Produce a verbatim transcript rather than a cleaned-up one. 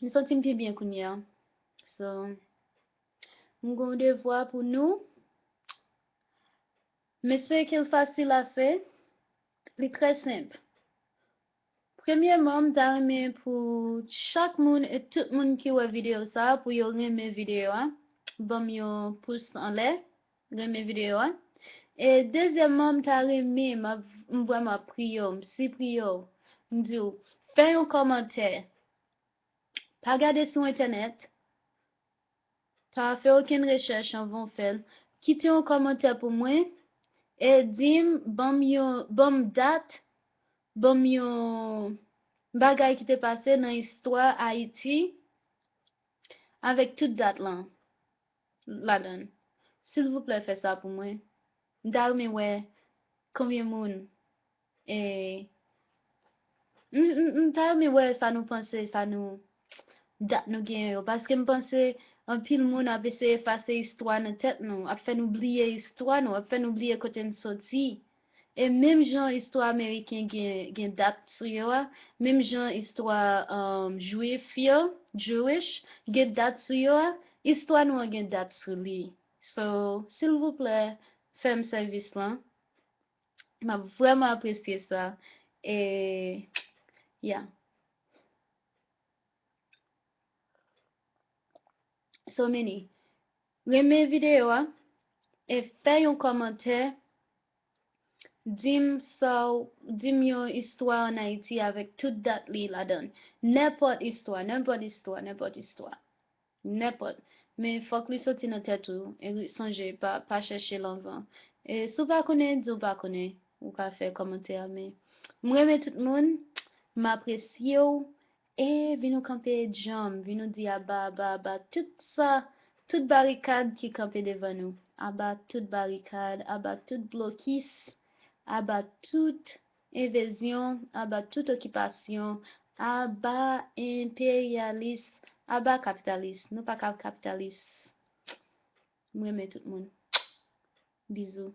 M santi m pi byen kounye a. So, m gen yon devwa pou nou. M espere ke l fasil ase. Li trè senp. Premyèman, m ta renmen pou chak moun e tout moun ki wè videyo sa a, pou yo renmen videyo a, ban m yon pous anlè, renmen videyo a. E dezyèmman, m ta renmen, m ap, m vrèman ap priye w, m sipriye w, m di w, fè yon kòmantè. Pa gade sou entènèt, pa fè okenn rechèch anvan w fè l. Kite yon kòmantè pou mwen e di m, ban m yon, ban m dat, ban m yon bagay ki te pase nan istwa Ayiti avèk tout dat lan ladan l. Silvouplè, fè sa pou mwen. M ta renmen wè konbyen moun e m, m, m ta renmen wè sa nou panse, sa nou, dat nou genyen yo. Paske m panse anpil moun ap eseye efase istwa nan tèt nou, ap fè nou bliye istwa nou, ap fè nou bliye kote n soti. E menm jan istwa ameriken gen, gen dat sou yo a, menm jan istwa um, jwif yo, Jewish, gen dat sou yo a, istwa nou an gen dat sou li. So, silvouplè, fè m sèvis lan. M ap vrèman apresye sa. E, yeah. So many. Renmen videyo a e fè yon kòmantè. Di m sa w, di m yon istwa ann Ayiti avèk tout dat li ladan l. Nenpòt istwa, nenpòt istwa, nenpòt istwa. Nenpòt. Men fòk li soti nan tèt ou. E ri- sonje, pa, pa chèche l anvan. E si w pa konnen, di w pa konnen. Ou ka fè kòmantè a, men m renmen tout moun. M apresye w. E vin nou kanpe djanm, vin nou di aba, aba, aba, tout sa, tout barikad ki kanpe devan nou. Aba tout barikad, aba tout blokis, aba tout envazyon, aba tout okipasyon, aba enperyalis, aba kapitalis. Nou pa ka kapitalis. M renmen tout moun. Bizou.